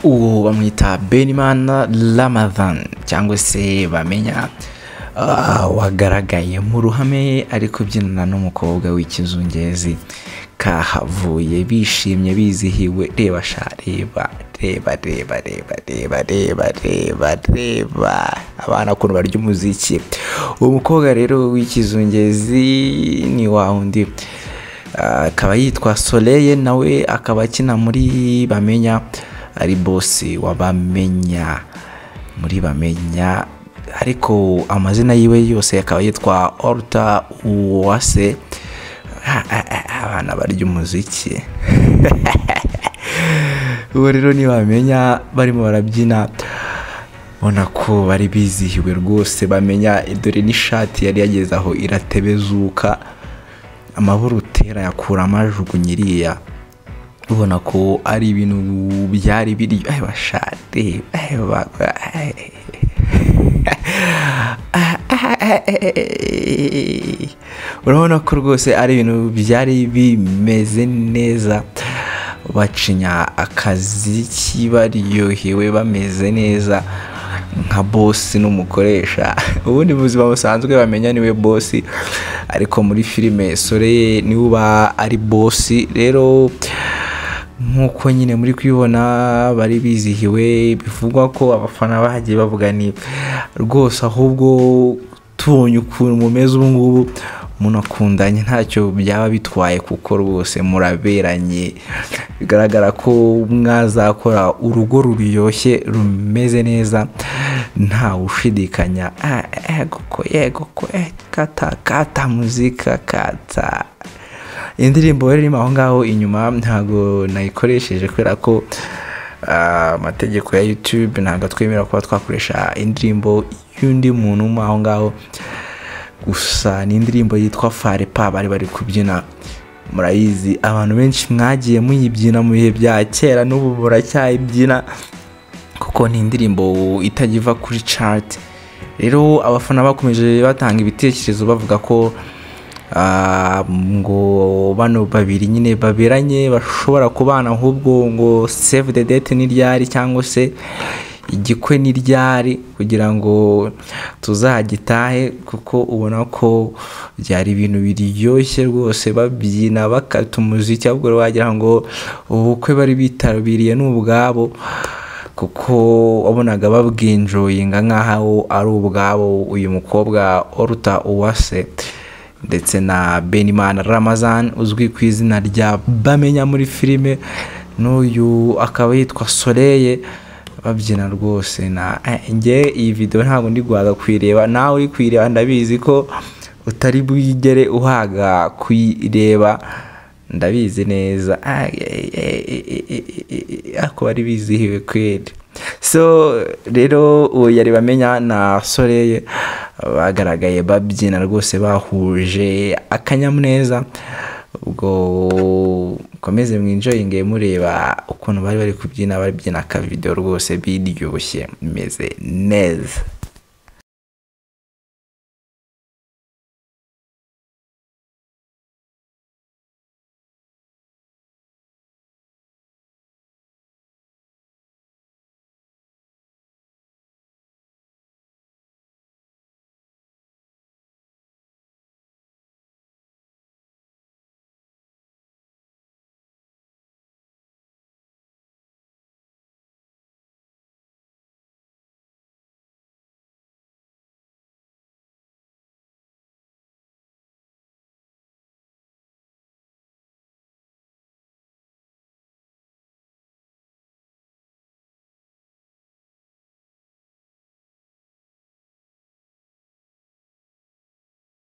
Uwo bamwita Benimana Ramadhan cyangwa se Bamenya, wagaragaye mu ruhame ari kubyinana n'umukobwa w'ikizungezi kahavuye, bishimye bizihiwe. Reba sha, reba reba reba reba reba reba reba reba abana ukuntu barya umuziki. Uwo mukobwa rero w'ikizungezi ni wa wundi, akaba yitwa Soleil, nawe akaba akina muri Bamenya, ari bosi wa Bamenya muri Bamenya, ariko amazina yiwe yose akaba yitwa Orta Uwase. Abana barya umuziki. Ubu rero ntibamenya, barimo barabyina, ubona ko bari bizihiwe rwose. Bamenya dore n'ishati yari yageze aho iratebezuka, amaburutera yakuramo ajugunya iriya, ubona ko ari ibintu byari biri bashate. Urabona ko rwose ari ibintu byari bimeze neza, bacinya akaziki baryohewe bameze neza nka bosi n'umukoresha. Ubundi buzima busanzwe Bamenya niwe bosi, ariko muri filime Soleil niwe uba ari bosi. Rero nk'uko nyine muri kubibona bari bizihiwe, bivugwa ko abafana bagiye bavuga ni rwose ahubwo tubonye ukuntu mumeze ubu ngubu munakundanye ntacyo byaba bitwaye, kuko rwose muraberanye, bigaragara ko mwazakora urugo ruryoshye rumeze neza ntawe ushidikanya. Yego yego kata kata muzika kata. Indirimbo rero irimo aho ngaho inyuma ntabwo nayikoresheje kubera ko amategeko ya YouTube ntabwo atwemerera kuba twakoresha indirimbo y'undi muntu umwe aho ngaho. Gusa ni indirimbo yitwa Farepa bari bari kubyina, murayizi abantu benshi mwagiye muyibyina mu bihe bya kera n'ubu muracyayibyina, kuko ni indirimbo itagiva kuri chart. Rero abafana bakomeje batanga ibitekerezo bavuga ko ngo bano babiri nyine baberanye bashobora kubana, ahubwo ngo save the date ni ryari cyangwa se igikwe ni ryari kugira ngo tuzagitahe, kuko ubona ko byari ibintu biryoshye rwose, babyina bakata umuziki, ahubwo wagira ngo ubukwe bari bitabiriye ni ubwabo, kuko wabonaga babwinjoyinga nk'aho ari ubwabo. Uyu mukobwa Oruta Uwase ndetse na Benimana Ramazan uzwi ku izina rya Bamenya muri filime, n'uyu akaba yitwa Soleil, babyina rwose. Na nge iyi video ntabwo ndi guhaga kuyireba, nawe uri kuyireba ndabizi ko utari bwigere uhaga kuyireba, ndabizi neza ako bari bizihiwe kweli. So rero uwo yari Bamenya na Soleil bagaragaye babyina rwose bahuje akanyamuneza. Ubwo mukomeze mwinjoyinge mureba ukuntu bari bari kubyina, babyina akavideo rwose biryoshye bimeze neza.